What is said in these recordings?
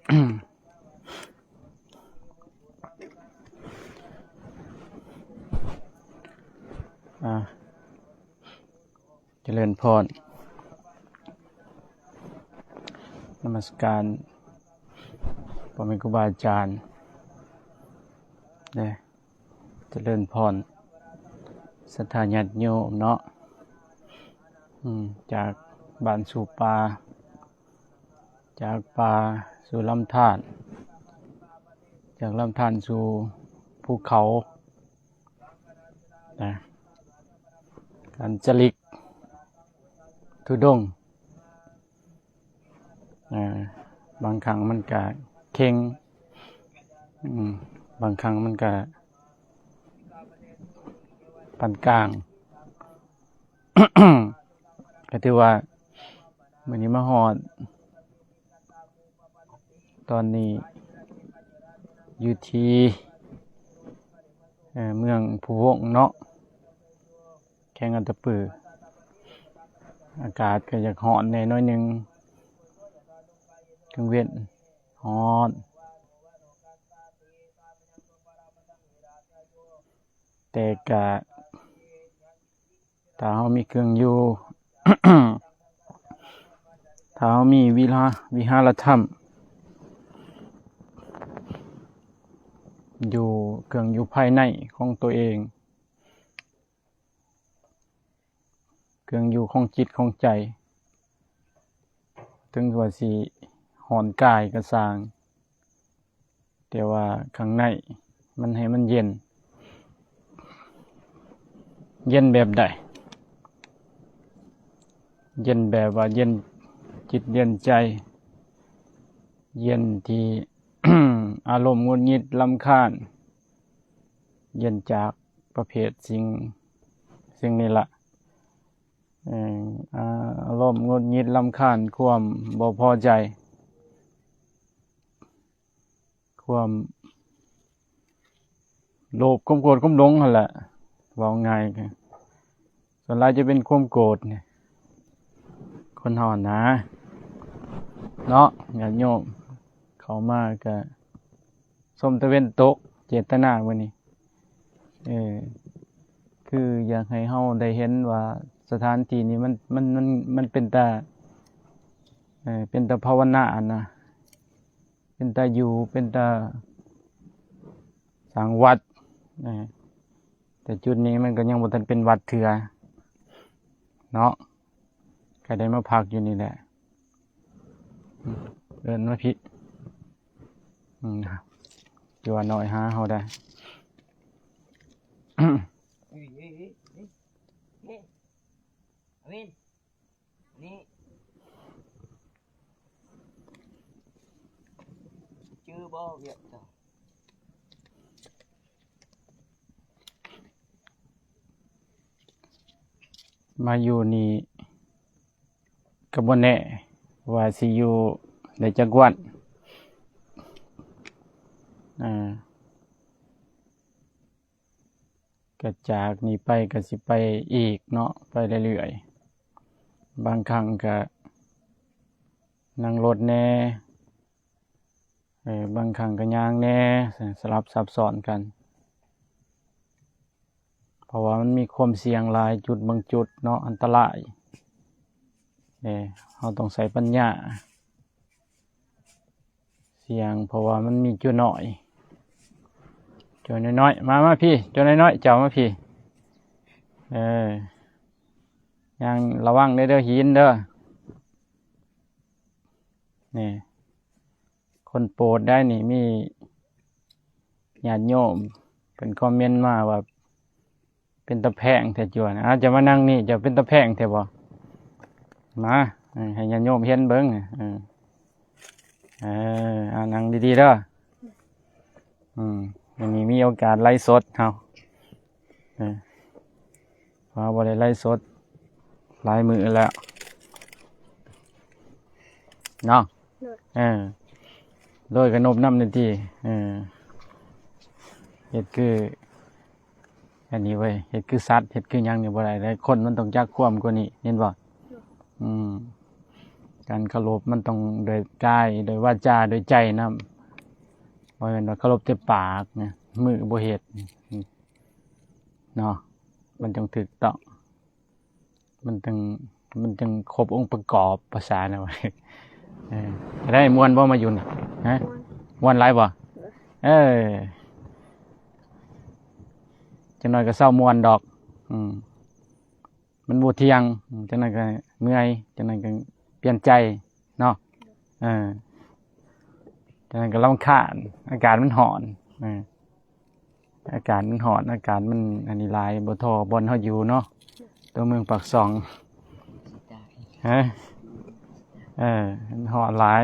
ອ່າ ຈະເລີນພອນ ນະມັດສະການພໍ່ແມ່ຄູບາອາຈານເດ້. ຈະເລີນພອນ ສັດທາຍາດໂຍມເນາະ ອືມ ຈາກບ້ານສູ່ປ່າ ຈາກປ່າສູ່ລຳທານ ຈາກລຳທານສູ່ພູເຂົານະ ການຈະລິກທຸດົງ. ເອີ ບາງຄັ້ງມັນກະເຄັ່ງ ອືມ ບາງຄັ້ງມັນກະປານກາງ ກະຖືວ່າມື້ນີ້ມາຮອດຕອນນີ້ຢູ່ທີ່ ເອີ ເມືອງພູວົງເນາະ ແຂວງອັດຕະປື. ອາກາດກໍຢາກຮ້ອນແດ່ໜ້ອຍໜຶ່ງ ກາງເວັນຮ້ອນ ແຕ່ກະ ຖ້າເຮົາມີເຄື່ອງຢູ່ ຖ້າເຮົາມີວິຫາ ວິຫາລະທຳ ຢູ່ ເຄື່ອງຢູ່ພາຍໃນຂອງຕົວເອງ ເຄື່ອງຢູ່ຂອງຈິດຂອງໃຈ ເຖິງວ່າຊິຮ້ອນກາຍກໍຊ່າງ ແຕ່ວ່າຂ້າງໃນມັນໃຫ້ມັນເຢັນ. ເຢັນແບບໃດ? ເຢັນແບບວ່າເຢັນຈິດເຢັນໃຈ, ເຢັນທີ່ ອາລົມຫງຸດຫງິດລຳຄານ, ເຢັນຈາກປະເພດສິ່ງ ສິ່ງນີ້ລະ ເອີ ອາ ອາລົມຫງຸດຫງິດລຳຄານ, ຄວາມບໍ່ພໍໃຈ, ຄວາມໂລບ, ຄວາມໂກດ, ຄວາມຫຼົງຫັ້ນແຫຼະ. ເວົ້າງ່າຍ ສ່ວນຫຼາຍຈະເປັນຄວາມໂກດນີ້ ຄົນເຮົາຫັ້ນນາເນາະ. ຍາດໂຍມເຂົ້າມາກະ ຊົມຕາເວັນຕົກ ເຈດຕະນາມື້ນີ້ ເອີ ຄືຢາກໃຫ້ເຮົາໄດ້ເຫັນວ່າສະຖານທີ່ນີ້ມັນ ມັນ ມັນ ມັນເປັນຕາ ເອີ ເປັນຕາພາວະນາຫັ້ນນະ, ເປັນຕາຢູ່ ເປັນຕາສ້າງວັດ ເອີ ແຕ່ຈຸດນີ້ມັນກໍຍັງບໍ່ທັນເປັນວັດເທື່ອເນາະ, ກໍໄດ້ມາພັກຢູ່ນີ້ແຫຼະ. ເອີ້ນມາພີ້ ອືມ ຢູ່ວ່ານ້ອຍຫາເຮົາໄດ້. ນີ້ ຈື່ບໍ່ວຽກເຈົ້າ? ມາຢູ່ນີ້ກໍບໍ່ແນ່ວ່າຊິຢູ່ໄດ້ຈັກວັນ ອາ ກໍຈາກນີ້ໄປກໍຊິໄປອີກເນາະ, ໄປເລື້ອຍໆ. ບາງຄັ້ງກໍນັ່ງລົດແດ່ ເອີ ບາງຄັ້ງກໍຍ່າງແດ່ ສະຫຼັບສັບຊ້ອນກັນ, ເພາະວ່າມັນມີຄວາມສ່ຽງຫຼາຍຈຸດບາງຈຸດເນາະ ອັນຕະລາຍ. ເອີ ເຮົາຕ້ອງໃຊ້ປັນຍາ ສ່ຽງ ເພາະວ່າມັນມີຈຸ້ນ້ອຍ ຈຸ້ນ້ອຍໆ. ມາ ມາພີ້ ຈຸ້ນ້ອຍໆ ເຈົ້າມາພີ້. ເອີ ຍ່າງລະວັງເດີ້ ເດີ້ ຫີນເດີ້. ນີ້ ຄົນໂປດໄດ໋ນີ້ ມີຍາດໂຍມເພິ່ນຄອມເມັນມາວ່າ ເປັນຕາແພງແທ້ ຈວນ. ອາ ເຈົ້າມານັ່ງນີ້ ເຈົ້າເປັນຕາແພງແທ້ບໍ່? ມາ ເອີ ໃຫ້ຍາດໂຍມເຫັນເບິ່ງ. ເອີ ເອີ ອາ ນັ່ງດີໆເດີ້. ອືມ ມື້ນີ້ມີໂອກາດໄລສົດເຮົາ ເອີ ເພາະວ່າບໍ່ໄດ້ໄລສົດຫຼາຍມື້ແລ້ວເນາະ. ໂດຍ ເອີ ໂດຍ ກະນົບນຳແດ່ຕິ. ເອີ ເຮັດຄື ອັນນີ້ເວີຍ ເຮັດຄືສັດ ເຮັດຄືຫຍັງນີ້ບໍ່ໄດ້ເດ້. ຄົນມັນຕ້ອງຈັກຄວາມກວ່ານີ້ ເຫັນບໍ່? ອືມ ການເຄົາລົບມັນຕ້ອງດ້ວຍກາຍ ດ້ວຍວາຈາ ດ້ວຍໃຈນຳ. ບໍ່ແມ່ນວ່າເຄົາລົບແຕ່ປາກນະ ມືບໍ່ເຮັດເນາະ ມັນຈັ່ງຖືກຕ້ອງ. ມັນຈັ່ງ ມັນຈັ່ງຄົບອົງປະກອບ ພາສານະວ່າ. ເອີ ໄດ້ ມ່ວນບໍ່ມາຢູ່ນີ້? ຮະ? ມ່ວນ ມ່ວນຫຼາຍບໍ່? ເອີ ຈັກໜ້ອຍກໍເຊົາມ່ວນດອກ. ອືມ ມັນບໍ່ທ່ຽງ ອືມ ຈັກໜ້ອຍກໍເມື່ອຍ ຈັກໜ້ອຍກໍປ່ຽນໃຈເນາະ. ເອີ ຈັ່ງນັ້ນກໍລຳຄານ ອາກາດມັນຮ້ອນ ເອີ ອາກາດມັນຮ້ອນ ອາກາດມັນອັນນີ້ຫຼາຍ ບໍ່ທໍ່ບ່ອນເຮົາຢູ່ເນາະ ຕົວເມືອງປາກຊ່ອງ. ຮະ? ເອີ ມັນຮ້ອນຫຼາຍ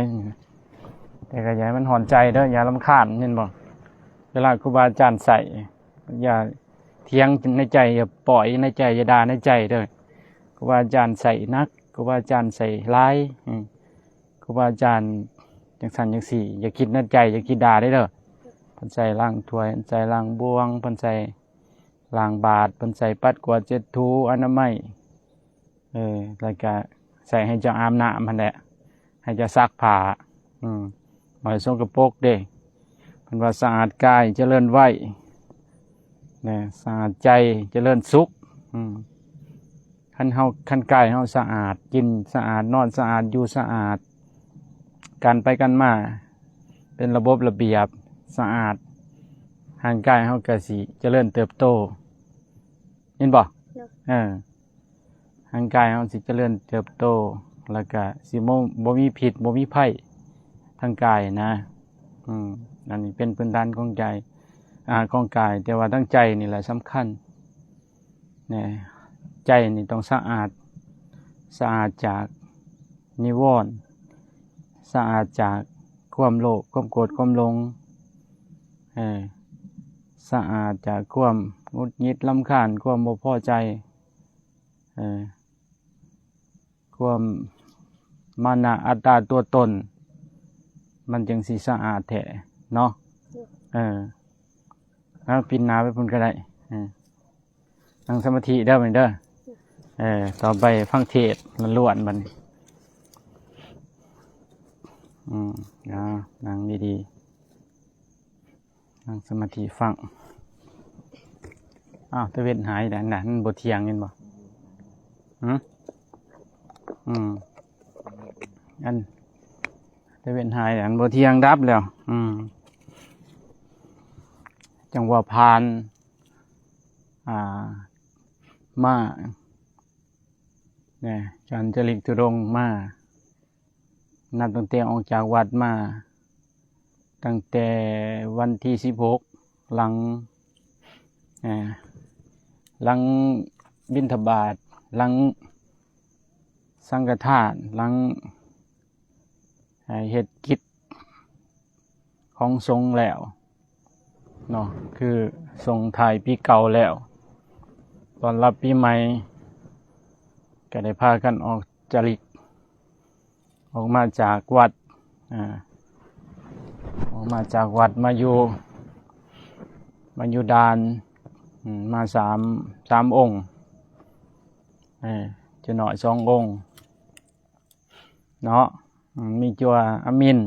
ແຕ່ກໍຢ່າໃຫ້ມັນຮ້ອນໃຈເດີ ຢ່າລຳຄານ ເຫັນບໍ່? ເວລາຄູບາອາຈານໃສ່ ຢ່າຖຽງໃນໃຈ ຢ່າປ່ອຍໃນໃຈ ຢ່າດ່າໃນໃຈເດີ. ຄູບາອາຈານໃສ່ໜັກ ຄູບາອາຈານໃສ່ຫຼາຍ ອືມ ຄູບາອາຈານຈັ່ງຊັ້ນຈັ່ງຊີ້ ຢ່າຄິດໃນໃຈ ຢ່າຄິດດ່າເດ້ເດີ. ເພິ່ນໃສ່ລ້າງຖ້ວຍ ເພິ່ນໃສ່ລ້າງບ່ວງ ເພິ່ນໃສ່ລ້າງບາດ ເພິ່ນໃສ່ປັດກວາດເຊັດຖູອະນາໄມ ເອີ ແລ້ວກະໃສ່ໃຫ້ເຈົ້າອາບນ້ຳຫັ້ນແຫຼະ ໃຫ້ເຈົ້າຊັກຜ້າ ອືມ ບໍ່ໃຫ້ສົກກະປົກເດ້. ເພິ່ນວ່າສະອາດກາຍຈະເລີນໄວ ນະ ສະອາດໃຈຈະເລີນສຸກ ອືມ. ຄັນເຮົາ ຄັນກາຍເຮົາສະອາດ ກິນສະອາດ ນອນສະອາດ ຢູ່ສະອາດ ການໄປການມາເປັນລະບົບລະບຽບ ສະອາດ ຮ່າງກາຍເຮົາກໍຊິຈະເລີນເຕີບໂຕ ເຫັນບໍ່? ເອີ ຮ່າງກາຍເຮົາຊິຈະເລີນເຕີບໂຕ ແລ້ວກະຊິບໍ່ ບໍ່ມີພິດ ບໍ່ມີໄພທາງກາຍນະ. ອືມ ອັນນີ້ເປັນພື້ນຖານຂອງໃຈ ອາ ຂອງກາຍ ແຕ່ວ່າທາງໃຈນີ້ແຫຼະສຳຄັນ. ນະ ໃຈນີ້ຕ້ອງສະອາດ ສະອາດຈາກນິວອນ ສະອາດຈາກຄວາມໂລບ ຄວາມໂກດ ຄວາມຫຼົງ ເອີ ສະອາດຈາກຄວາມຫງຸດຫງິດ ລຳຄານ ຄວາມບໍ່ພໍໃຈ ເອີ ຄວາມມານະອັດຕາຕົວຕົນ ມັນຈຶ່ງຊິສະອາດແທ້ເນາະ. ເອີ ເອົາ ປິ່ນໜ້າໄປພຸ້ນກໍໄດ້ ເອີ ນັ່ງສະມາທິເດີບັດນີ້ເດີ. ເອີ ຕໍ່ໄປຟັງເທດລ້ວນໆບັດນີ້. ອືມ ເອົາ ນັ່ງດີໆ ນັ່ງສະມາທິຟັງ. ອ້າວ ຕາເວັນຫາຍແລ້ວນະ ມັນບໍ່ທ່ຽງແມ່ນບໍ່? ຫື? ອືມ ອັນຕາເວັນຫາຍແລ້ວ ມັນບໍ່ທ່ຽງ ດັບແລ້ວ. ອືມ ຈັ່ງວ່າຜ່ານ ອ່າ ມາ ແນ່ ຈານຈະລິກທຸດົງມາ ນັບຕັ້ງແຕ່ອອກຈາກວັດມາ ຕັ້ງແຕ່ວັນທີສິບຫົກ ຫຼັງ ເອີ ຫຼັງບິນທະບາດ ຫຼັງສັງຄະທານ ຫຼັງ ໃຫ້ເຮັດກິດຂອງສົງແລ້ວເນາະ ຄືສົ່ງທ້າຍປີເກົ່າແລ້ວ ຕ້ອນຮັບປີໃໝ່ ກໍໄດ້ພາກັນອອກຈາລິກ ອອກມາຈາກວັດ ອາ ອອກມາຈາກວັດ ມາຢູ່ ມາຢູ່ດ່ານ ອາ ມາສາມ ສາມອົງ ເອີ ເຈົ້ານ້ອຍສອງອົງ ເນາະ ອາ ມີຈົວອາມິນ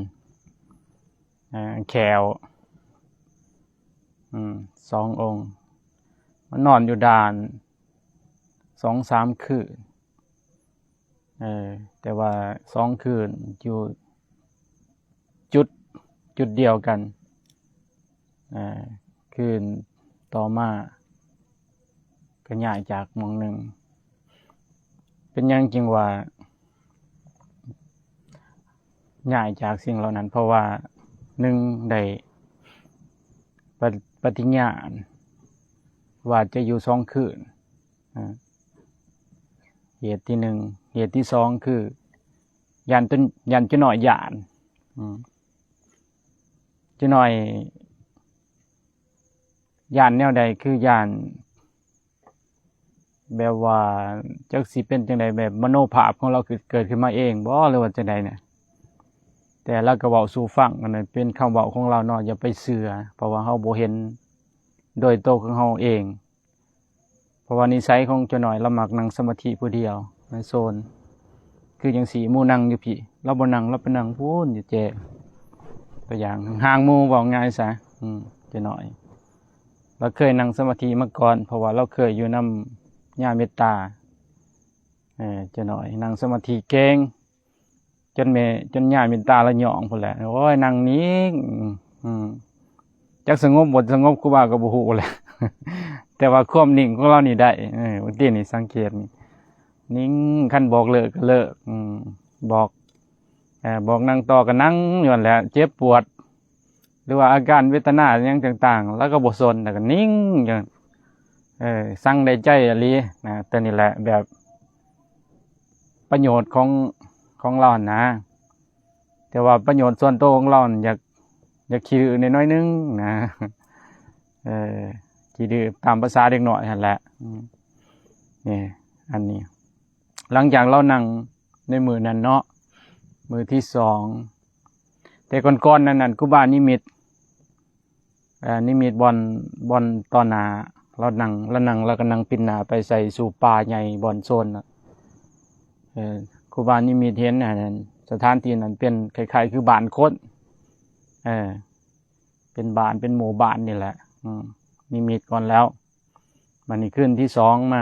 ອາ ແຂວ ອາ ສອງອົງ ມານອນຢູ່ດ່ານສອງສາມຄືນ ເອີ ແຕ່ວ່າສອງຄືນຢູ່ຈຸດ ຈຸດດຽວກັນ ເອີ ຄືນຕໍ່ມາ ກໍຍ້າຍຈາກໝ່ອງໜຶ່ງ. ເປັນຫຍັງຈຶ່ງວ່າຍ້າຍຈາກສິ່ງເຫຼົ່ານັ້ນ? ເພາະວ່າ ໜຶ່ງ ໄດ້ປະ ປະຕິຍານວ່າຈະຢູ່ສອງຄືນ ເອີ ເຫດທີໜຶ່ງ. ເຫດທີສອງ ຄື ຢ້ານຕົນ ຢ້ານເຈົ້ານ້ອຍຢ້ານ ອືມ ເຈົ້ານ້ອຍຢ້ານແນວໃດ? ຄືຢ້ານແບບວ່າ ຈັກຊິເປັນຈັ່ງໃດ ແບບມະໂນພາບຂອງລາວ ຄືເກີດຂຶ້ນມາເອງບໍ ຫຼືວ່າຈັ່ງໃດນະ? ແຕ່ລາວກໍເວົ້າສູ່ຟັງ ອັນນັ້ນເປັນຄຳເວົ້າຂອງລາວເນາະ ຢ່າໄປເຊື່ອ ເພາະວ່າເຮົາບໍ່ເຫັນໂດຍໂຕຂອງເຮົາເອງ. ເພາະວ່ານິໄສຂອງເຈົ້ານ້ອຍ ລາວມັກນັ່ງສະມາທິຜູ້ດຽວໃນໂຊນ ຄືຈັ່ງຊີ້ ໝູ່ນັ່ງຢູ່ພີ້ ລາວບໍ່ນັ່ງ ລາວໄປນັ່ງພຸ້ນຢູ່ແຈ. ຕົວຢ່າງ ຫ່າງໆໝູ່ ເວົ້າງ່າຍຊະ ອືມ ຈະໜ້ອຍ ລາວເຄີຍນັ່ງສະມາທິມາກ່ອນ ເພາະວ່າລາວເຄີຍຢູ່ນຳຍາເມດຕາ ເອີ ຈະໜ້ອຍນັ່ງສະມາທິເກັ່ງ ຈົນແມ່ ຈົນຍາເມດຕາລະຍ້ອງພຸ້ນແຫຼະ ໂອ້ຍ ນັ່ງນິ່ງ ອືມ ຈັກສະຫງົບບໍ່ສະຫງົບ ຄູບາກໍບໍ່ຮູ້ແຫຼະ ແຕ່ວ່າຄວາມນິ່ງຂອງລາວນີ້ໄດ້ ເອີ ບາງທີນີ້ສັງເກດນີ້ ນິ່ງ ຄັນບອກເລີກກໍເລີກ ອືມ ບອກ ເອີ ບອກນັ່ງຕໍ່ກໍນັ່ງຢູ່ຫັ້ນແຫຼະ ເຈັບປວດ ຫຼືວ່າອາການເວທະນາຫຍັງຕ່າງໆ ລາວກໍບໍ່ສົນ ແລ້ວກໍນິ່ງຢູ່ ເອີ ຊັງໄດ້ໃຈອີ່ຫຼີນະ. ແຕ່ນີ້ແຫຼະແບບປະໂຫຍດຂອງ ຂອງລາວຫັ້ນນະ ແຕ່ວ່າປະໂຫຍດສ່ວນໂຕຂອງລາວຫັ້ນ ຢາກ ຢາກຂີ້ດື້ໜ້ອຍໆໜຶ່ງນະ ເອີ ຂີ້ດື້ຕາມພາສາເດັກນ້ອຍຫັ້ນແຫຼະ ອືມ ນີ້ ອັນນີ້ ຫຼັງຈາກລາວນັ່ງໃນມື້ນັ້ນເນາະ ມື້ທີສອງ ແຕ່ກ່ອນໆນັ້ນ ອັນ ຄູບານິມິດ ເອີ ນິມິດບ່ອນ ບ່ອນຕໍ່ໜ້າ ລາວນັ່ງ ລາວນັ່ງ ລາວກໍນັ່ງປິ່ນໜ້າໄປໃສ່ສູ່ປ່າໃຫຍ່ບ່ອນໂຊນນະ ເອີ ຄູບານິມິດເຫັນອັນນັ້ນ ສະຖານທີ່ນັ້ນເປັນຄ້າຍໆຄືບ້ານຄົນ ເອີ ເປັນບ້ານ ເປັນໝູ່ບ້ານນີ້ແຫຼະ ອືມ ນິມິດກ່ອນແລ້ວ. ບັດນີ້ຄືນທີສອງມາ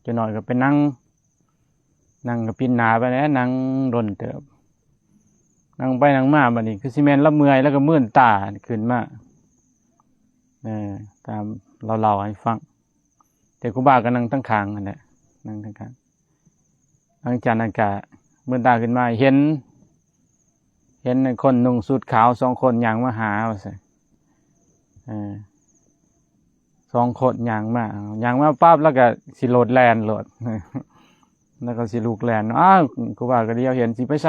ຈະໜ້ອຍກໍໄປນັ່ງ ນັ່ງກໍປິ່ນໜ້າໄປແຫຼະ ນັ່ງດົນເຕີບ ນັ່ງໄປນັ່ງມາ ບັດນີ້ຄືຊິແມ່ນລາວເມື່ອຍ ລາວກໍມືນຕາຂຶ້ນມາ ເອີ ຕາມລາວເລົ່າໃຫ້ຟັງ ແຕ່ຄູບາກໍນັ່ງທາງຂ້າງຫັ້ນແຫຼະ ນັ່ງທາງຂ້າງ. ຫຼັງຈາກນັ້ນກະມືນຕາຂຶ້ນມາ ເຫັນ ເຫັນຄົນນຸ່ງຊຸດຂາວສອງຄົນຍ່າງມາຫາວ່າຊັ້ນ ເອີ ສອງຄົນຍ່າງມາ ຍ່າງມາປັບ ລາວກະຊິໂລດແລ່ນໂລດ ລາວກະຊິລຸກແລ່ນ ອ້າວ ຄູບາກະດຽວເຫັນ ຊິໄປໃສ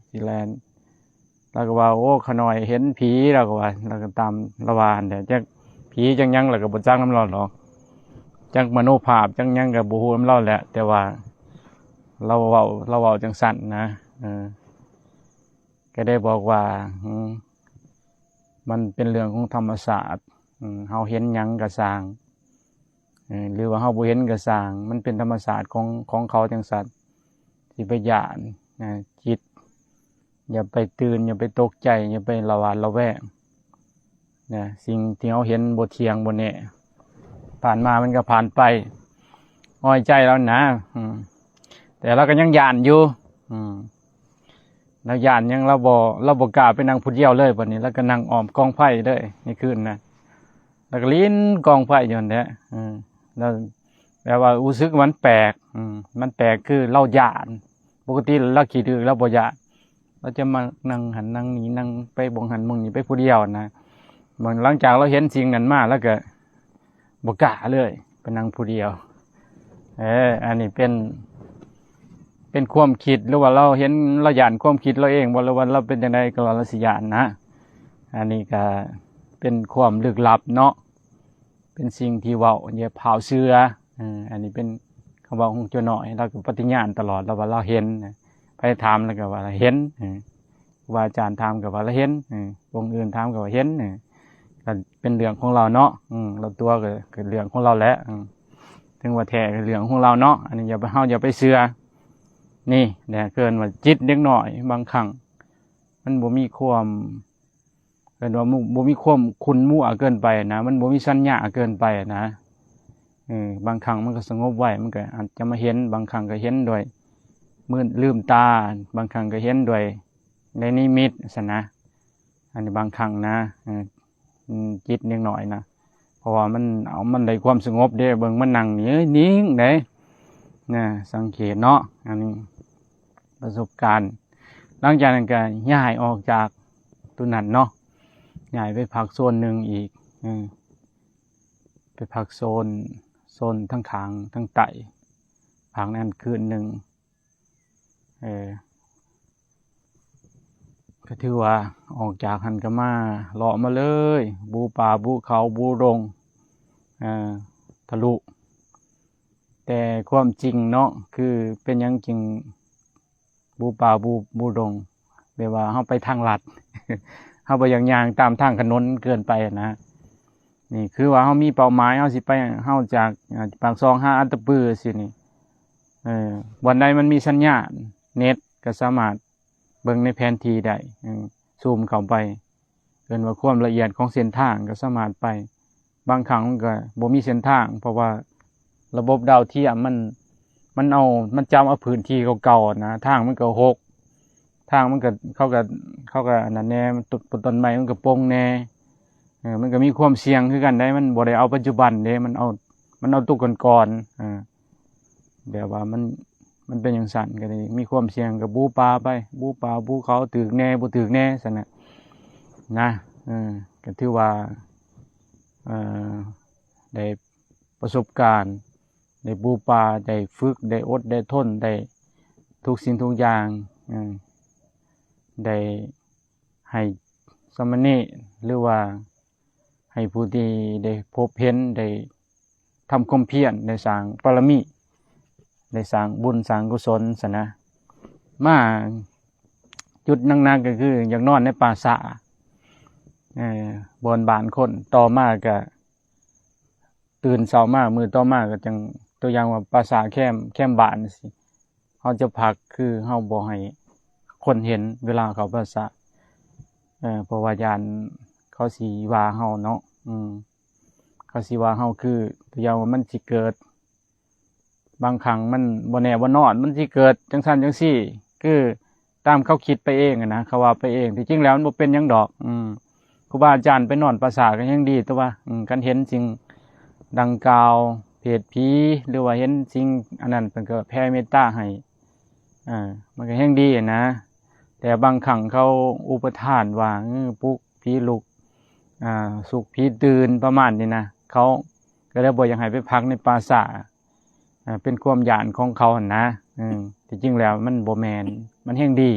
ຊິແລ່ນ ລາວກໍວ່າ ໂອ້ ຂ້ານ້ອຍເຫັນຜີ ລາວກໍວ່າ ລາວກໍຕາມລາວວ່າຫັ້ນແຫຼະ ຈັກຜີຈັກຫຍັງ ລາວກໍບໍ່ຈັກນຳລາວດອກ ຈັກມະໂນພາບຈັກຫຍັງກໍບໍ່ຮູ້ນຳລາວແຫຼະ ແຕ່ວ່າລາວເວົ້າ ລາວເວົ້າຈັ່ງຊັ້ນນະ ເອີ ກໍໄດ້ບອກວ່າ ອືມ ມັນເປັນເລື່ອງຂອງທຳມະຊາດ ອືມ ເຮົາເຫັນຫຍັງກໍຊ່າງ ເອີ ຫຼືວ່າເຮົາບໍ່ເຫັນກໍຊ່າງ ມັນເປັນທຳມະຊາດຂອງ ຂອງເຂົາຈັ່ງຊັ້ນ ຊິໄປຢ້ານນະ ຈິດ ຢ່າໄປຕື່ນ ຢ່າໄປຕົກໃຈ ຢ່າໄປລະຫວາດລະແວງນະ ສິ່ງທີ່ເຮົາເຫັນບໍ່ທ່ຽງບໍ່ແນ່ ຜ່ານມາມັນກໍຜ່ານໄປ ອ້ອຍໃຈລາວນະ ອືມ ແຕ່ລາວກໍຍັງຢ້ານຢູ່ ອືມ ລາວຢ້ານຫຍັງ ລາວບໍ່ ລາວບໍ່ກ້າໄປນັ່ງຜູ້ດຽວເລີຍ ບັດນີ້ລາວກໍນັ່ງອ້ອມກອງໄຟເລີຍໃນຄືນນັ້ນ ແລ້ວກໍຫຼິ້ນກອງໄຟຢູ່ຫັ້ນແຫຼະ ເອີ ແລ້ວແບບວ່າຮູ້ສຶກວ່າມັນແປກ ອືມ ມັນແປກຄືລາວຢ້ານ ປົກກະຕິລາວຂີ້ດື້ ລາວບໍ່ຢ້ານ ລາວຈະມານັ່ງຫັ້ນນັ່ງນີ້ ນັ່ງໄປບ່ອນຫັ້ນບ່ອນນີ້ໄປຜູ້ດຽວນະ ບາງ ຫຼັງຈາກລາວເຫັນສິ່ງນັ້ນມາ ລາວກໍບໍ່ກ້າເລີຍໄປນັ່ງຜູ້ດຽວ ເອີ ອັນນີ້ເປັນ ເປັນຄວາມຄິດ ຫຼືວ່າລາວເຫັນ ລາວຢ້ານຄວາມຄິດລາວເອງບໍ່ ຫຼືວ່າລາວເປັນຈັ່ງໃດກໍລາວຊິຢ້ານນະ ອັນນີ້ກໍເປັນຄວາມລຶກລັບເນາະ ເປັນສິ່ງທີ່ເວົ້າຢ່າຟ້າວເຊື່ອ ເອີ ອັນນີ້ເປັນຄຳເວົ້າຂອງເຈົ້ານ້ອຍ ລາວກໍປະຕິຍານຕະຫຼອດ ລາວວ່າລາວເຫັນ ໃຜຖາມລາວກໍວ່າລາວເຫັນ ເອີ ຄູບາອາຈານຖາມກໍວ່າລາວເຫັນ ເອີ ອົງອື່ນຖາມກໍວ່າເຫັນ ເອີ ກໍເປັນເລື່ອງຂອງລາວເນາະ ເອີ ລາວຕົວະກໍ ກໍເລື່ອງຂອງລາວແຫຼະ ເອີ ເຖິງວ່າແທ້ກໍເລື່ອງຂອງລາວເນາະ ອັນນີ້ຢ່າໄປ ເຮົາຢ່າໄປເຊື່ອ ນີ້ແຫຼະເອີ້ນວ່າຈິດເດັກນ້ອຍ ບາງຄັ້ງມັນບໍ່ມີຄວາມ ເອີ້ນວ່າບໍ່ມີຄວາມຂຸ້ນມົວເກີນໄປນະ ມັນບໍ່ມີສັນຍາເກີນໄປນະ ເອີ ບາງຄັ້ງມັນກໍສະຫງົບໄວ້ ມັນກໍອາດຈະມາເຫັນ ບາງຄັ້ງກໍເຫັນດ້ວຍມືນ ລືມຕາ ບາງຄັ້ງກໍເຫັນດ້ວຍໃນນິມິດຊັ້ນນະ ອັນນີ້ບາງຄັ້ງນະ ເອີ ອືມ ຈິດເດັກນ້ອຍນະ ເພາະວ່າມັນ ເອົາ ມັນໄດ້ຄວາມສະຫງົບເດ້ ເບິ່ງມັນນັ່ງນີ້ ເອີຍ ນິ່ງເດ້ ນະ ສັງເກດເນາະ ອັນນີ້ປະສົບການ ຫຼັງຈາກນັ້ນກໍຍ້າຍອອກຈາກໂຕນັ້ນເນາະ ຍ້າຍໄປພັກໂຊນໜຶ່ງອີກ ເອີ ໄປພັກໂຊນ ໂຊນທາງຂ້າງທາງໃຕ້ ພັກນັ້ນຄືນໜຶ່ງ ເອີ ກໍຖືວ່າອອກຈາກຫັ້ນກໍມາ ເລາະມາເລີຍ ບຸປ່າບຸເຂົາບຸດົງ ເອີ ທະລຸ ແຕ່ຄວາມຈິງເນາະ ຄືເປັນຫຍັງຈຶ່ງບຸປ່າບຸ ບຸດົງ ແບບວ່າເຮົາໄປທາງລັດ ເຮົາບໍ່ຢາກຍ່າງຕາມທາງຖະໜົນເກີນໄປນະ ນີ້ຄືວ່າເຮົາມີເປົ້າໝາຍ ເຮົາຊິໄປ ເຮົາຈາກ ອາ ປາກຊ່ອງຫາອັດຕະປືຊີ້ນີ້ ເອີ ບ່ອນໃດມັນມີສັນຍານ ເນັດກໍສາມາດເບິ່ງໃນແຜນທີ່ໄດ້ ເອີ ຊູມເຂົ້າໄປ ເອີ້ນວ່າຄວາມລະອຽດຂອງເສັ້ນທາງກໍສາມາດໄປ. ບາງຄັ້ງມັນກໍບໍ່ມີເສັ້ນທາງ ເພາະວ່າລະບົບດາວທຽມມັນ ມັນເອົາ ມັນຈຳເອົາພື້ນທີ່ເກົ່າໆນະ ທາງມັນກໍຮົກ ທາງມັນກໍ ເຂົາກໍ ເຂົາກໍອັນນັ້ນແດ່ ຕົ້ນ ຕົ້ນໄມ້ມັນກໍປົ່ງແດ່ ເອີ ມັນກໍມີຄວາມສ່ຽງຄືກັນໄດ໋ ມັນບໍ່ໄດ້ເອົາປັດຈຸບັນເດ້ ມັນເອົາ ມັນເອົາໂຕກ່ອນໆ ເອີ ແບບວ່າມັນ ມັນເປັນຈັ່ງຊັ້ນ ກໍໄດ້ມີຄວາມສ່ຽງ ກໍບຸປ່າໄປ ບຸປ່າບຸເຂົາ ຖືກແດ່ບໍ່ຖືກແດ່ຊັ້ນນະ ນະ ເອີ ກໍຖືວ່າ ເອີ ໄດ້ປະສົບການ ໄດ້ບຸປ່າ ໄດ້ຝຶກ ໄດ້ອົດ ໄດ້ທົນ ໄດ້ທຸກສິ່ງທຸກຢ່າງ ເອີ ໄດ້ໃຫ້ສາມະເນນ ຫຼືວ່າໃຫ້ຜູ້ທີ່ໄດ້ພົບເຫັນ ໄດ້ທຳຄວາມພຽນ ໄດ້ສ້າງບາລະມີ ໄດ້ສ້າງບຸນສ້າງກຸສົນຊັ້ນນະ. ມາຈຸດໜັກໆກໍຄືຢາກນອນໃນປ່າຊ້າ ເອີ ບ່ອນບ້ານຄົນ ຕໍ່ມາກໍ ຕື່ນເຊົ້າມາ ມື້ຕໍ່ມາກໍຈັ່ງ ຕົວຢ່າງວ່າປ່າຊ້າແຄມ ແຄມບ້ານຊີ້ ເຮົາຈະພັກ ຄືເຮົາບໍ່ໃຫ້ຄົນເຫັນເວລາເຂົ້າປ່າຊ້າ ເອີ ເພາະວ່າຢ້ານເຂົາຊິວ່າເຮົາເນາະ ເຂົາຊິວ່າເຮົາ ຄືຕົວຢ່າງວ່າມັນຊິເກີດ ບາງຄັ້ງມັນບໍ່ແນ່ບໍ່ນອນ ມັນຊິເກີດຈັ່ງຊັ້ນຈັ່ງຊີ້ ຄືຕາມເຂົາຄິດໄປເອງຫັ້ນນະ ເຂົາວ່າໄປເອງ ທີ່ຈິງແລ້ວມັນບໍ່ເປັນຫຍັງດອກ ອືມ ຄູບາອາຈານໄປນອນປ່າຊ້າກໍຍັງດີ ແຕ່ວ່າ ອືມ ຄັນເຫັນສິ່ງດັ່ງກ່າວ ເຜດຜີ ຫຼືວ່າເຫັນສິ່ງອັນນັ້ນ ເພິ່ນກໍແຜ່ເມດຕາໃຫ້ ເອີ ມັນກໍແຮ່ງດີຫັ້ນນະ ແຕ່ບາງຄັ້ງເຂົາອຸປະທານວ່າ ເອີ ປຸກຜີລຸກ ອາ ຊຸກຜີຕື່ນ ປະມານນີ້ນະ ເຂົາກໍເລີຍບໍ່ຢາກໃຫ້ໄປພັກໃນປ່າຊ້າ ອາ ເປັນຄວາມຢ້ານຂອງເຂົາຫັ້ນນະ ເອີ ທີ່ຈິງແລ້ວມັນບໍ່ແມ່ນ ມັນແຮ່ງດີ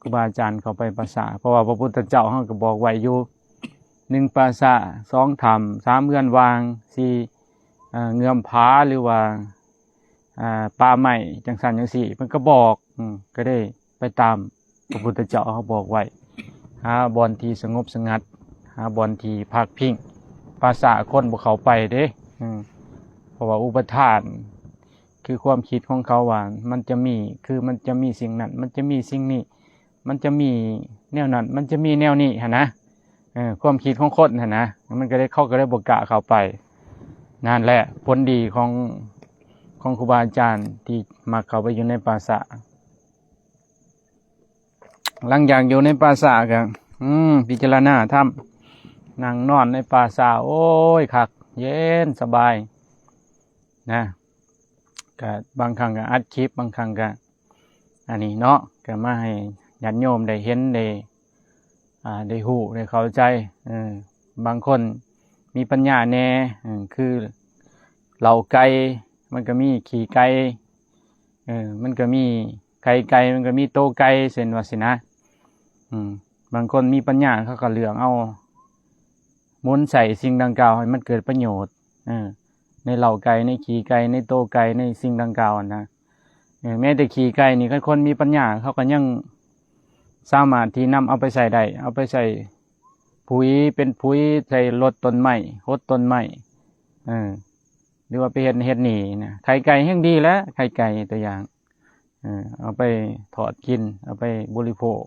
ຄູບາອາຈານເຂົ້າໄປປ່າຊ້າ ເພາະວ່າພະພຸດທະເຈົ້າເຮົາກໍບອກໄວ້ຢູ່ ໜຶ່ງ ປ່າຊ້າ ສອງ ຖ້ຳ ສາມ ເຮືອນວ່າງ ສີ່ ເອີ ເງືອມຜາ ຫຼືວ່າ ອາ ປ່າໄມ້ ຈັ່ງຊັ້ນຈັ່ງຊີ້ ເພິ່ນກໍບອກ ອືມ ກໍໄດ້ໄປຕາມພະພຸດທະເຈົ້າເຮົາບອກໄວ້ ຫາບ່ອນທີ່ສະຫງົບສະຫງັດ ຫາບ່ອນທີ່ພັກພິງ ປ່າຊ້າຄົນບໍ່ເຂົ້າໄປເດ້ ອືມ ເພາະວ່າອຸປະທານ ຄືຄວາມຄິດຂອງເຂົາວ່າມັນຈະມີ ຄືມັນຈະມີສິ່ງນັ້ນ ມັນຈະມີສິ່ງນີ້ ມັນຈະມີແນວນັ້ນ ມັນຈະມີແນວນີ້ຫັ້ນນະ ເອີ ຄວາມຄິດຂອງຄົນຫັ້ນນະ ມັນກໍເລີຍ ເຂົາກໍເລີຍບໍ່ກ້າເຂົ້າໄປ. ນັ້ນແຫຼະຜົນດີຂອງ ຂອງຄູບາອາຈານທີ່ມັກເຂົ້າໄປຢູ່ໃນປ່າຊ້າ. ຫຼັງຈາກຢູ່ໃນປ່າຊ້າກໍ ອືມ ພິຈາລະນາທຳ ນັ່ງນອນໃນປ່າຊ້າ ໂອ້ຍ ຄັກ ເຢັນສະບາຍນະ ກະບາງຄັ້ງກໍອັດຄລິບ ບາງຄັ້ງກໍອັນນີ້ເນາະ ກໍມາໃຫ້ຍາດໂຍມໄດ້ເຫັນ ໄດ້ ອ່າ ໄດ້ຮູ້ ໄດ້ເຂົ້າໃຈ ເອີ ບາງຄົນມີປັນຍາແດ່ ເອີ ຄືເຫຼົ້າໄກ່ ມັນກໍມີຂີ້ໄກ່ ເອີ ມັນກໍມີໄຂ່ໄກ່ ມັນກໍມີໂຕໄກ່ ເຊັ່ນວ່າຊີ້ນະ ອືມ ບາງຄົນມີປັນຍາ ເຂົາກໍເລືອກເອົາ ໝູນໃຊ້ສິ່ງດັ່ງກ່າວໃຫ້ມັນເກີດປະໂຫຍດ ເອີ ໃນເຫຼົ້າໄກ່ ໃນຂີ້ໄກ່ ໃນໂຕໄກ່ ໃນສິ່ງດັ່ງກ່າວຫັ້ນນະ ເອີ ແມ້ແຕ່ຂີ້ໄກ່ນີ້ ຄັນຄົນມີປັນຍາ ເຂົາກໍຍັງສາມາດທີ່ນຳເອົາໄປໃຊ້ໄດ້ ເອົາໄປໃຊ້ ປຸຍ ເປັນປຸຍໃສ່ລົດຕົ້ນໄມ້ ຫົດຕົ້ນໄມ້ ເອີ ຫຼືວ່າໄປເຮັດ ເຮັດນີ້ນະ ໄຂ່ໄກ່ແຮ່ງດີແຫຼະ ໄຂ່ໄກ່ຕົວຢ່າງ ເອີ ເອົາໄປທອດກິນ ເອົາໄປບໍລິໂພກ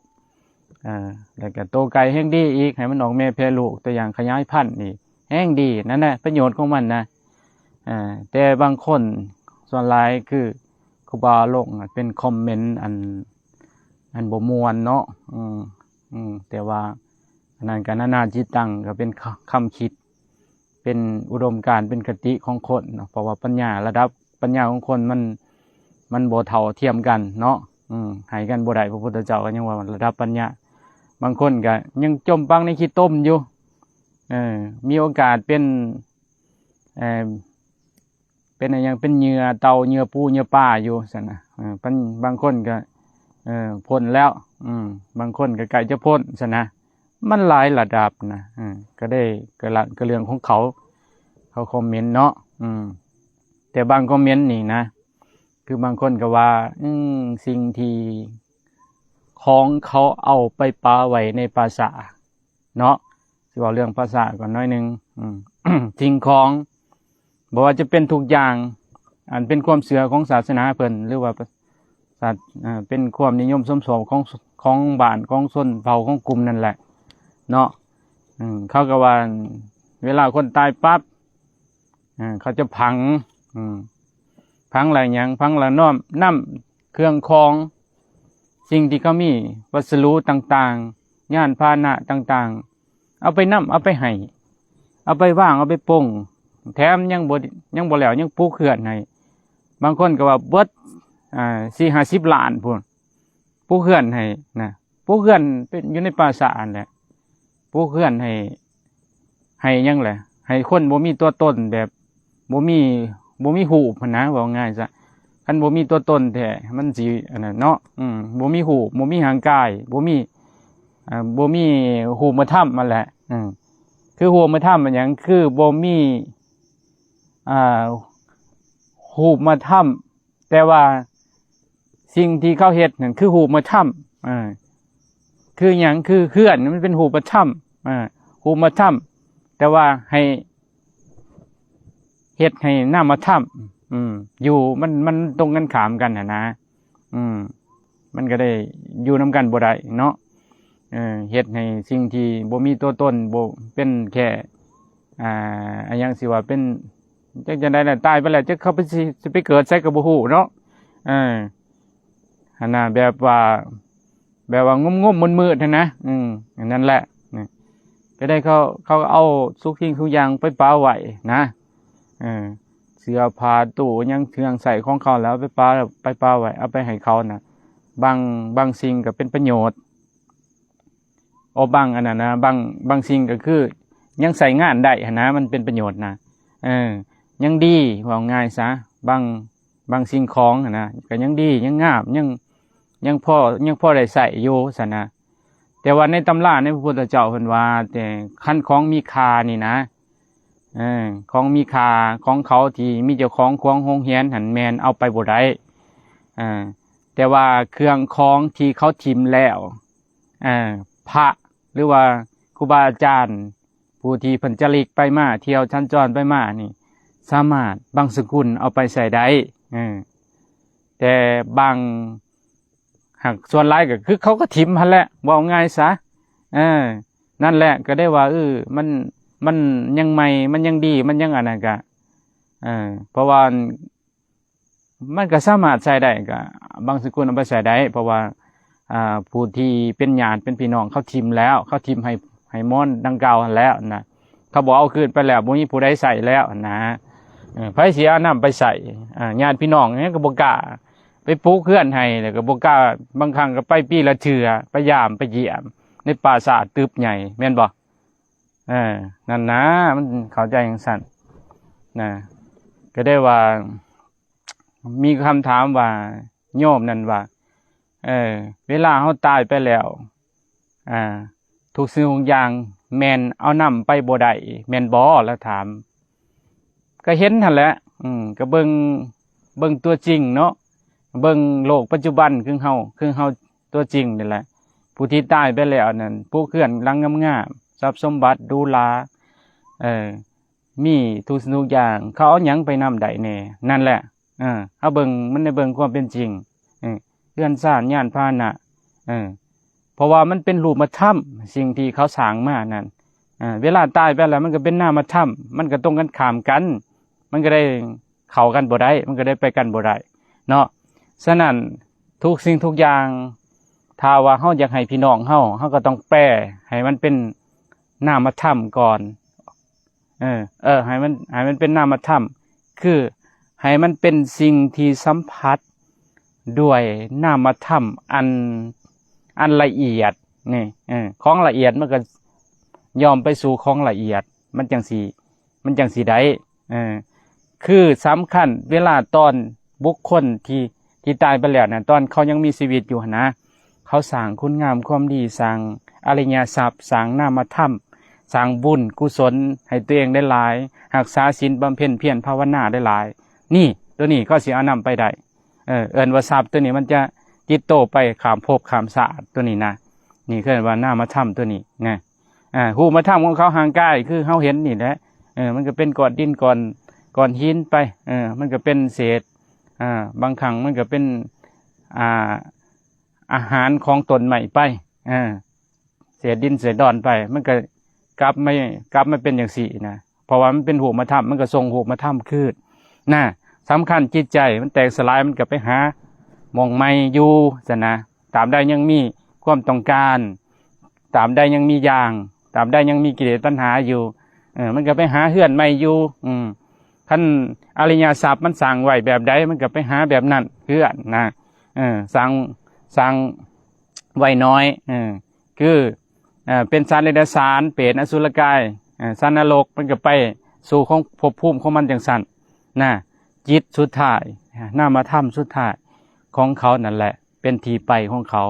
ເອີ ແລ້ວກໍໂຕໄກ່ແຮ່ງດີອີກ ໃຫ້ມັນອອກແມ່ແຜ່ລູກ ຕົວຢ່າງຂະຫຍາຍພັນນີ້ແຮ່ງດີ ນັ້ນແຫຼະປະໂຫຍດຂອງມັນນະ ເອີ ແຕ່ບາງຄົນສ່ວນຫຼາຍຄືຄູບາລົງເປັນຄອມເມັນອັນ ອັນບໍ່ມ່ວນເນາະ ອືມ ອືມ ແຕ່ວ່າອັນນັ້ນກໍນານາຈິດຕັງ ກໍເປັນຄ- ຄຳຄິດ ເປັນອຸດົມການ ເປັນຄະຕິຂອງຄົນເນາະ ເພາະວ່າປັນຍາ ລະດັບປັນຍາຂອງຄົນມັນ ມັນບໍ່ເທົ່າທຽມກັນເນາະ ອືມ ໃຫ້ກັນບໍ່ໄດ້ ພະພຸດທະເຈົ້າກໍຍັງວ່າລະດັບປັນຍາ ບາງຄົນກໍຍັງຈົມປັກໃນຂີ້ຕົມຢູ່ ເອີ ມີໂອກາດເປັນ ເອີ ເປັນອີ່ຫຍັງ ເປັນເຫຍື່ອເຕົ່າ ເຫຍື່ອປູ ເຫຍື່ອປາຢູ່ຊັ້ນນະ ເອີ ບາງຄົນກໍ ເອີ ພົ້ນແລ້ວ ອືມ ບາງຄົນກໍໃກ້ຈະພົ້ນຊັ້ນນະ ມັນຫຼາຍລະດັບນະ ເອີ ກໍໄດ້ ກໍລະ ກໍເລື່ອງຂອງເຂົາ ເຂົາຄອມເມັນເນາະ ອືມ ແຕ່ບາງຄອມເມັນນີ້ນະ ຄືບາງຄົນກໍວ່າ ອືມ ສິ່ງທີ່ຂອງເຂົາເອົາໄປປະໄວ້ໃນປ່າຊ້າ ເນາະ ຊິເວົ້າເລື່ອງພາສາກ່ອນໜ້ອຍໜຶ່ງ ອືມ ສິ່ງຂອງ ບໍ່ວ່າຈະເປັນທຸກຢ່າງ ອັນເປັນຄວາມເຊື່ອຂອງສາສະໜາເພິ່ນ ຫຼືວ່າ ສັດ ເປັນຄວາມນິຍົມຊົມຊອບຂອງ ຂອງບ້ານ ຂອງຊົນເຜົ່າ ຂອງກຸ່ມນັ້ນແຫຼະເນາະ. ເຂົາກໍວ່າ ເວລາຄົນຕາຍປັບ ເຂົາຈະຝັງ ຝັງລະຫຍັງ ຝັງລະນ້ອມ ນຳເຄື່ອງຂອງ ສິ່ງທີ່ເຂົາມີ ວັດສະດຸຕ່າງໆ ຍານພາຫະນະຕ່າງໆ ເອົາໄປນຳ ເອົາໄປໃຫ້ ເອົາໄປວາງ ເອົາໄປປົງ ແຖມຍັງບໍ່ ຍັງບໍ່ແລ້ວ ຍັງປຸກເຮືອນໃຫ້. ບາງຄົນກໍວ່າເບິດ ອ່າ ສີ່ຫ້າສິບລ້ານພຸ້ນ ປຸກເຮືອນໃຫ້ນະ ປຸກເຮືອນເປັນ ຢູ່ໃນປ່າຊ້າຫັ້ນແຫຼະ ປຸກເຮືອນໃຫ້ ໃຫ້ຫຍັງແຫຼະ ໃຫ້ຄົນບໍ່ມີຕົວຕົນ ແບບບໍ່ມີ ບໍ່ມີຮູບຫັ້ນນະ ເວົ້າງ່າຍຊະ. ຄັນບໍ່ມີຕົວຕົນແທ້ ມັນຊິອັນນັ້ນເນາະ ອືມ ບໍ່ມີຮູບ ບໍ່ມີຮ່າງກາຍ ບໍ່ມີ ອ່າ ບໍ່ມີຮູບມະທຳຫັ້ນແຫຼະ ອືມ ຄືຮູບມະທຳແມ່ນຫຍັງ ຄືບໍ່ມີ ອ່າ ຮູບມະທຳ ແຕ່ວ່າສິ່ງທີ່ເຂົາເຮັດນັ້ນຄືຮູບມະທຳ ເອີ ຄືຫຍັງ ຄືເຮືອນມັນເປັນຮູບມະທຳ ເອີ ຮູບມະທຳ ແຕ່ວ່າໃຫ້ເຮັດໃຫ້ນາມມະທຳ ອືມ ຢູ່ ມັນ ມັນຕົງກັນຂ້າມກັນຫັ້ນນະ ອືມ ມັນກໍໄດ້ຢູ່ນຳກັນບໍ່ໄດ້ເນາະ ເອີ ເຮັດໃຫ້ສິ່ງທີ່ບໍ່ມີຕົວຕົນ ບໍ່ ເປັນແຄ່ ອ່າ ອາຫຍັງຊິວ່າ ເປັນ ຈັກຈັ່ງໃດລະ ຕາຍໄປແລ້ວ ຈັກເຂົາໄປ ຊິ ຊິໄປເກີດໃສກໍບໍ່ຮູ້ເນາະ ເອີ ຫັ້ນນະ ແບບວ່າ ແບບວ່າງົມໆມືດໆຫັ້ນນະ ອືມ ອັນນັ້ນແຫຼະ ນີ້ ກໍໄດ້ເຂົາ ເຂົາເອົາທຸກສິ່ງທຸກຢ່າງໄປປະໄວ້ນະ ເອີ ເສື້ອຜ້າ ຕູ້ຫຍັງ ເຄື່ອງໃຊ້ຂອງເຂົາ ແລ້ວເອົາໄປປະ ໄປປະໄວ້ ເອົາໄປໃຫ້ເຂົານະ ບາງ ບາງສິ່ງກໍເປັນປະໂຫຍດ ໂອ ບາງອັນນັ້ນນະ ບາງ ບາງສິ່ງກໍຄືຍັງໃຊ້ງານໄດ້ຫັ້ນນະ ມັນເປັນປະໂຫຍດນະ ເອີ ຍັງດີ ເວົ້າງ່າຍຊະ ບາງ ບາງສິ່ງຂອງຫັ້ນນະ ກໍຍັງດີ ຍັງງາມ ຍັງ ຍັງພໍ ຍັງພໍໄດ້ໃຊ້ຢູ່ຊັ້ນນະ. ແຕ່ວ່າໃນຕຳລາ ໃນພະພຸດທະເຈົ້າເພິ່ນວ່າ ແຕ່ຄັນຂອງມີຄ່ານີ້ນະ ເອີ ຂອງມີຄ່າຂອງເຂົາທີ່ມີເຈົ້າຂອງຂວາງໂຮງຮຽນຫັ້ນ ແມ່ນເອົາໄປບໍ່ໄດ້ ເອີ ແຕ່ວ່າເຄື່ອງຂອງທີ່ເຂົາຖິ້ມແລ້ວ ເອີ ພະ ຫຼືວ່າຄູບາອາຈານ ຜູ້ທີ່ເພິ່ນຈະລິກໄປມາ ທ່ຽວສັນຈອນໄປມານີ້ ສາມາດບັງສະກຸນເອົາໄປໃຊ້ໄດ້ ເອີ ແຕ່ບາງ ຫາກສ່ວນຫຼາຍກໍຄືເຂົາກໍຖິ້ມຫັ້ນແຫຼະ ເວົ້າງ່າຍຊະ ເອີ ນັ້ນແຫຼະ ກໍໄດ້ວ່າ ເອີ ມັນ ມັນຍັງໃໝ່ ມັນຍັງດີ ມັນຍັງອັນນັ້ນ ກະ ເອີ ເພາະວ່າ ມັນກໍສາມາດໃຊ້ໄດ້ ກໍບາງສະກຸນເອົາໄປໃຊ້ໄດ້ ເພາະວ່າ ອ່າ ຜູ້ທີ່ເປັນຍາດເປັນພີ່ນ້ອງເຂົາຖິ້ມແລ້ວ ເຂົາຖິ້ມໃຫ້ ໃຫ້ໝໍນດັ່ງກ່າວຫັ້ນແລ້ວນະ ເຂົາບໍ່ເອົາຄືນໄປແລ້ວ ບໍ່ມີຜູ້ໃດໃຊ້ແລ້ວນະ ເອີ ໃຜຊິເອົານຳໄປໃຊ້ ອ່າ ຍາດພີ່ນ້ອງຫຍັງກໍບໍ່ກ້າໄປປຸກເຮືອນໃຫ້ ແລ້ວກໍບໍ່ກ້າ ບາງຄັ້ງກໍໄປປີລະເທື່ອ ໄປຢາມໄປຢ້ຽມໃນປາສາດຕຶບໃຫຍ່ ແມ່ນບໍ່? ເອີ ນັ້ນນະ ມັນເຂົ້າໃຈຈັ່ງຊັ້ນນະ ກໍໄດ້ວ່າ ມີຄຳຖາມວ່າ ໂຍມນັ້ນວ່າ ເອີ ເວລາເຮົາຕາຍໄປແລ້ວ ອ່າ ທຸກສິ່ງທຸກຢ່າງແມ່ນເອົານຳໄປບໍ່ໄດ້ແມ່ນບໍ່? ລາວຖາມ. ກໍເຫັນຫັ້ນແຫຼະ ອືມ ກໍເບິ່ງ ເບິ່ງຕົວຈິງເນາະ ເບິ່ງໂລກປັດຈຸບັນຄືເຮົາ ຄືເຮົາຕົວຈິງນີ້ແຫຼະ ຜູ້ທີ່ຕາຍໄປແລ້ວນັ້ນ ປູກເຮືອນຫຼັງງາມໆ ຊັບສົມບັດຫຼູຫຼາ ເອີ ມີທຸກສິ່ງທຸກຢ່າງ ເຂົາເອົາຫຍັງໄປນຳໄດ້ແດ່? ນັ້ນແຫຼະ ເອີ ເຮົາເບິ່ງ ມັນໄດ້ເບິ່ງຄວາມເປັນຈິງ ເອີ ເຮືອນຊານ ຍານພາຫະນະ ເອີ ເພາະວ່າມັນເປັນຮູບມະທຳ ສິ່ງທີ່ເຂົາສ້າງມານັ້ນ ເອີ ເວລາຕາຍໄປແລ້ວ ມັນກໍເປັນນາມະທຳ ມັນກໍຕົງກັນຂ້າມກັນ ມັນກໍໄດ້ເຂົ້າກັນບໍ່ໄດ້ ມັນກໍໄດ້ໄປກັນບໍ່ໄດ້ເນາະ. ສະນັ້ນ ທຸກສິ່ງທຸກຢ່າງ ຖ້າວ່າເຮົາຢາກໃຫ້ພີ່ນ້ອງເຮົາ ເຮົາກໍຕ້ອງແປໃຫ້ມັນເປັນນາມະທຳກ່ອນ ເອີ ເອີ ໃຫ້ມັນ ໃຫ້ມັນເປັນນາມະທຳ ຄືໃຫ້ມັນເປັນສິ່ງທີ່ສຳຜັດດ້ວຍນາມະທຳອັນ ອັນລະອຽດນີ້ ເອີ ຂອງລະອຽດມັນກໍຍ່ອມໄປສູ່ຂອງລະອຽດ ມັນຈັ່ງຊິ ມັນຈັ່ງຊິໄດ້ ເອີ ຄືສຳຄັນເວລາຕອນບຸກຄົນທີ່ ທີ່ຕາຍໄປແລ້ວນະ ຕອນເຂົາຍັງມີຊີວິດຢູ່ຫັ້ນນະ ເຂົາສ້າງຄຸນງາມຄວາມດີ ສ້າງອະລິຍະຊັບ ສ້າງນາມະທຳ ສ້າງບຸນກຸສົນໃຫ້ຕົວເອງໄດ້ຫຼາຍ ຮັກສາສິນ ບຳເພັນພຽນພາວະນາໄດ້ຫຼາຍ ນີ້ ໂຕນີ້ເຂົາຊິເອົານຳໄປໄດ້ ເອີ ເອີ້ນວ່າຊັບໂຕນີ້ມັນຈະຕິດໂຕໄປຂ້າມພົບຂ້າມຊາດ ໂຕນີ້ນະ ນີ້ເອີ້ນວ່ານາມະທຳໂຕນີ້ນະ. ອ່າ ຮູບມະທຳຂອງເຂົາ ຮ່າງກາຍຄືເຮົາເຫັນນີ້ແຫຼະ ເອີ ມັນກໍເປັນກ້ອນດິນ ກ້ອນ ກ້ອນຫີນໄປ ເອີ ມັນກໍເປັນເສດ ອ່າ ບາງຄັ້ງມັນກໍເປັນ ອ່າ ອາຫານຂອງຕົ້ນໄມ້ໄປ ເອີ ເສດດິນເສດດອນໄປ ມັນກໍກັບມາ ກັບມາເປັນຈັ່ງຊີ້ນະ ເພາະວ່າມັນເປັນຮູບມະທຳ ມັນກໍສົ່ງຮູບມະທຳຄືນນະ. ສຳຄັນຈິດໃຈມັນແຕກສະຫຼາຍ ມັນກໍໄປຫາໝ່ອງໃໝ່ຢູ່ຊັ້ນນະ. ຕາມໃດຍັງມີຄວາມຕ້ອງການ ຕາມໃດຍັງມີຢາງ ຕາມໃດຍັງມີກິເລດຕັນຫາຢູ່ ເອີ ມັນກໍໄປຫາເຮືອນໃໝ່ຢູ່. ອືມ ຄັນອະລິຍະຊັບມັນສ້າງໄວ້ແບບໃດ ມັນກໍໄປຫາແບບນັ້ນເຮືອນນະ. ເອີ ສ້າງ ສ້າງໄວ້ໜ້ອຍ ເອີ ຄື ເອີ ເປັນສັດເດຍລະສານ ເປດ ອະສຸລະກາຍ ເອີ ສັດນະລົກ ມັນກໍໄປສູ່ຂອງພົບພູມຂອງມັນຈັ່ງຊັ້ນນະ. ຈິດສຸດທ້າຍ ນາມະທຳສຸດທ້າຍຂອງເຂົານັ້ນແຫຼະ ເປັນທີ່ໄປຂອງເຂົາ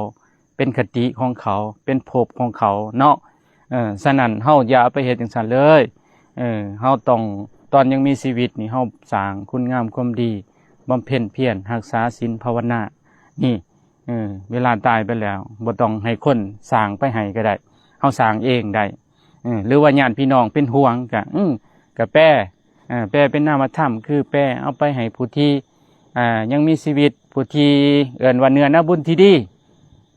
ເປັນຄະຕິຂອງເຂົາ ເປັນພົບຂອງເຂົາເນາະ. ເອີ ສະນັ້ນເຮົາຢ່າໄປເຮັດຈັ່ງຊັ້ນເລີຍ. ເອີ ເຮົາຕ້ອງ ຕອນຍັງມີຊີວິດນີ້ ເຮົາສ້າງຄຸນງາມຄວາມດີ ບຳເພັນພຽນ ຮັກສາສິນພາວະນານີ້. ເອີ ເວລາຕາຍໄປແລ້ວ ບໍ່ຕ້ອງໃຫ້ຄົນສ້າງໄປໃຫ້ກໍໄດ້ ເຮົາສ້າງເອງໄດ້. ເອີ ຫຼືວ່າຍາດພີ່ນ້ອງເປັນຫ່ວງ ກະ ເອີ ກະແປ ເອີ ແປເປັນນາມະທຳ ຄືແປເອົາໄປໃຫ້ຜູ້ທີ່ ອ່າ ຍັງມີຊີວິດ ຜູ້ທີ່ເອີ້ນວ່າເນື້ອນາບຸນທີ່ດີ.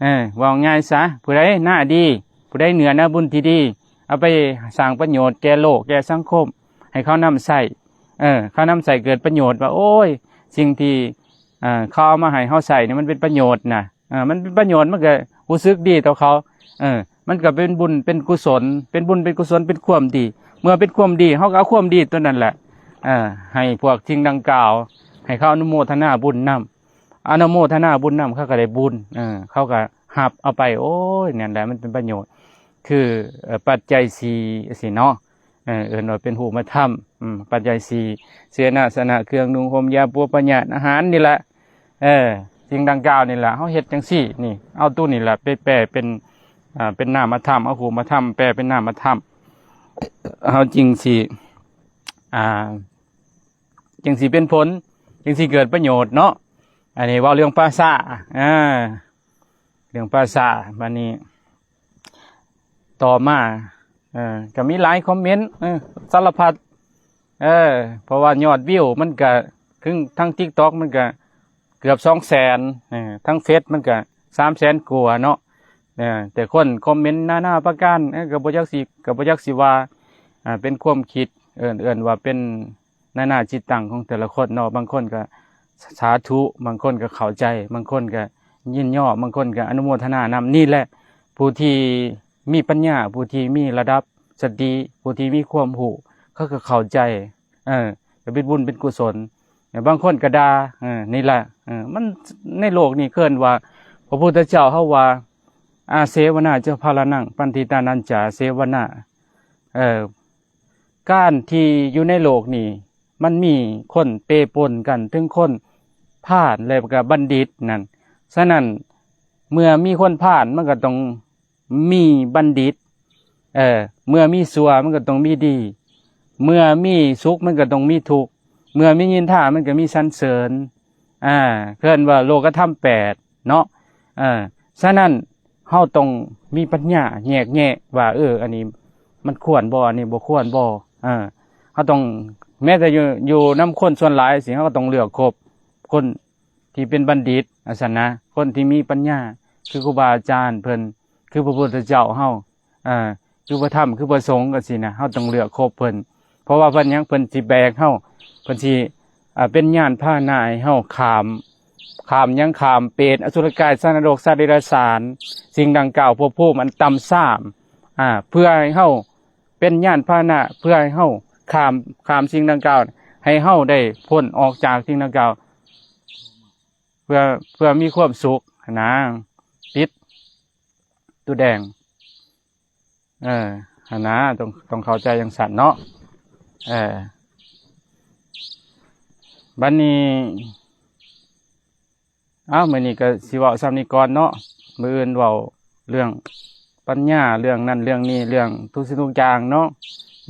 ເອີ ເວົ້າງ່າຍຊະ ຜູ້ໃດນາດີ ຜູ້ໃດເນື້ອນາບຸນທີ່ດີ ເອົາໄປສ້າງປະໂຫຍດແກ່ໂລກ ແກ່ສັງຄົມ ໃຫ້ເຂົານຳໃຊ້. ເອີ ເຂົານຳໃຊ້ເກີດປະໂຫຍດ ວ່າ ໂອ້ຍ ສິ່ງທີ່ ເອີ ເຂົາເອົາມາໃຫ້ເຮົາໃຊ້ນີ້ ມັນເປັນປະໂຫຍດນະ. ເອີ ມັນເປັນປະໂຫຍດ ມັນກໍຮູ້ສຶກດີຕໍ່ເຂົາ. ເອີ ມັນກໍເປັນບຸນເປັນກຸສົນ ເປັນບຸນເປັນກຸສົນ ເປັນຄວາມດີ. ເມື່ອເປັນຄວາມດີ ເຮົາກໍເອົາຄວາມດີຕົວນັ້ນແຫຼະ ເອີ ໃຫ້ພວກສິ່ງດັ່ງກ່າວ ໃຫ້ເຂົາອະນຸໂມທະນາບຸນນຳ. ອະນຸໂມທະນາບຸນນຳ ເຂົາກໍໄດ້ບຸນ ເອີ ເຂົາກໍຮັບເອົາໄປ. ໂອ້ຍ ນັ້ນແຫຼະ ມັນເປັນປະໂຫຍດ ຄື ເອີ ປັດໄຈສີ່ ຊີ້ເນາະ. ເອີ ເອີ້ນວ່າເປັນຮູບມະທຳ ອືມ ປັດໄຈສີ່ ເສນາສະນະ ເຄື່ອງນຸ່ງຫົ່ມ ຢາປົວພະຍາດ ອາຫານນີ້ແຫຼະ. ເອີ ສິ່ງດັ່ງກ່າວນີ້ແຫຼະ ເຮົາເຮັດຈັ່ງຊີ້ນີ້ ເອົາໂຕນີ້ແຫຼະໄປແປເປັນ ອ່າ ເປັນນາມະທຳ ເອົາຮູບມະທຳແປເປັນນາມະທຳ ເຮົາຈຶ່ງຊິ ອ່າ ຈຶ່ງຊິເປັນຜົນ ຈຶ່ງຊິເກີດປະໂຫຍດເນາະ. ອັນນີ້ເວົ້າເລື່ອງພາສາ ເອີ ເລື່ອງພາສາ. ບາດນີ້ຕໍ່ມາ ເອີ ກໍມີຫຼາຍຄອມເມັນ ເອີ ສາລະພັດ ເອີ ເພາະວ່າຍອດວິວມັນກະ ເຖິງທາງ TikTok ມັນກະເກືອບສອງແສນ ເອີ ທາງເຟສມັນກະສາມແສນກວ່າເນາະ. ເອີ ແຕ່ຄົນຄອມເມັນນານາປະການ ເອີ ກໍບໍ່ຈັກຊິ ກໍບໍ່ຈັກຊິວ່າ ອ່າ ເປັນຄວາມຄິດ ເອີ້ນ ເອີ້ນວ່າເປັນ ນານາຈິດຕັງຂອງແຕ່ລະຄົນເນາະ. ບາງຄົນກໍສາທຸ ບາງຄົນກໍເຂົ້າໃຈ ບາງຄົນກໍຍິນຍອມ ບາງຄົນກໍອະນຸໂມທະນານຳ. ນີ້ແຫຼະ ຜູ້ທີ່ມີປັນຍາ ຜູ້ທີ່ມີລະດັບສະຕິ ຜູ້ທີ່ມີຄວາມຮູ້ ເຂົາກໍເຂົ້າໃຈ ເອີ ກໍເປັນບຸນເປັນກຸສົນ. ບາງຄົນກໍດ່າ ເອີ ນີ້ແຫຼະ ເອີ ມັນ ໃນໂລກນີ້ເອີ້ນວ່າ ພະພຸດທະເຈົ້າເຮົາວ່າ ອາເສວະນາຈະພາລະນັງ ປັນທິຕານັນຈາເສວະນາ ເອີ ການທີ່ຢູ່ໃນໂລກນີ້ ມັນມີຄົນເປປົນກັນ ເຖິງຄົນພານ ແລະ ກໍບັນດິດນັ້ນ. ສະນັ້ນ ເມື່ອມີຄົນພານ ມັນກໍຕ້ອງມີບັນດິດ ເອີ ເມື່ອມີຊົ່ວ ມັນກໍຕ້ອງມີດີ ເມື່ອມີສຸກ ມັນກໍຕ້ອງມີທຸກ ເມື່ອມີນິນທາ ມັນກໍມີສັນເສີນ. ອ່າ ເອີ້ນວ່າໂລກະທຳແປດເນາະ. ເອີ ສະນັ້ນເຮົາຕ້ອງມີປັນຍາແຍກແຍະວ່າ ເອີ ອັນນີ້ມັນຄວນບໍ່ ອັນນີ້ບໍ່ຄວນບໍ່. ເອີ ເຮົາຕ້ອງ ແມ້ແຕ່ຢູ່ ຢູ່ນຳຄົນສ່ວນຫຼາຍຊີ້ ເຮົາກໍຕ້ອງເລືອກຄົບຄົນທີ່ເປັນບັນດິດ ວ່າຊັ້ນນະ ຄົນທີ່ມີປັນຍາ ຄືຄູບາອາຈານເພິ່ນ ຄືພະພຸດທະເຈົ້າເຮົາ ອ່າ ຄືພະທຳ ຄືພະສົງ ຈັ່ງຊີ້ນະ ເຮົາຕ້ອງເລືອກຄົບເພິ່ນ. ເພາະວ່າເພິ່ນຫຍັງ? ເພິ່ນຊິແບກເຮົາ ເພິ່ນຊິ ອ່າ ເປັນຍານພາຫະນະໃຫ້ເຮົາຂ້າມ ຂ້າມຫຍັງ? ຂ້າມເປດ ອະສຸລະກາຍ ສັດນະລົກ ສັດເດຍລະສານ ສິ່ງດັ່ງກ່າວ ພົບພູມອັນຕ່ຳຊາມ ອ່າ ເພື່ອໃຫ້ເຮົາເປັນຍານພາຫະນະ ເພື່ອໃຫ້ເຮົາຂ້າມ ຂ້າມສິ່ງດັ່ງກ່າວ ໃຫ້ເຮົາໄດ້ພົ້ນອອກຈາກສິ່ງດັ່ງກ່າວ ເພື່ອ ເພື່ອມີຄວາມສຸກຫັ້ນນາ. ປິດ ຕູ້ແດງ ເອີ ຫັ້ນນາ ຕ້ອງ ຕ້ອງເຂົ້າໃຈຈັ່ງຊັ້ນເນາະ. ເອີ ບັດນີ້ ອ້າວ ມື້ນີ້ກໍຊິເວົ້າສ່ຳນີ້ກ່ອນເນາະ ມື້ອື່ນເວົ້າເລື່ອງປັນຍາ ເລື່ອງນັ້ນເລື່ອງນີ້ ເລື່ອງທຸກສິ່ງທຸກຢ່າງເນາະ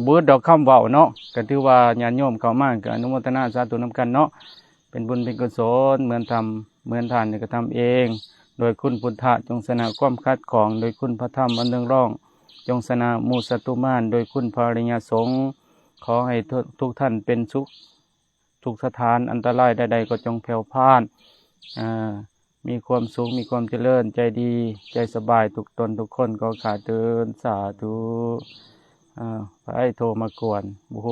ບໍ່ເບິດດອກຄຳເວົ້າເນາະ. ກໍຖືວ່າຍາດໂຍມເຂົ້າມາ ກໍອະນຸໂມທະນາສາທຸນຳກັນເນາະ. ເປັນບຸນເປັນກຸສົນ ເໝືອນທຳ ເໝືອນທ່ານໄດ້ກະທຳເອງ. ໂດຍຄຸນພຸດທະ ຈົ່ງຊະນະຄວາມຂັດຂ້ອງ. ໂດຍຄຸນພະທຳອັນເລື່ອງລອງ ຈົ່ງຊະນະໝູສັດຕູມານ. ໂດຍຄຸນພະອະລິຍະສົງ ຂໍໃຫ້ທຸກ ທຸກທ່ານເປັນສຸກ ທຸກສະຖານ ອັນຕະລາຍໃດໆກໍຈົ່ງແຜ່ວຜ່ານ. ເອີ ມີຄວາມສຸກ ມີຄວາມຈະເລີນ ໃຈດີ ໃຈສະບາຍທຸກຕົນທຸກຄົນ ຂໍຂ້າເທີ້ນ ສາທຸ. ອ້າວ ໃຜໂທມາກວນ ບໍ່ຮູ້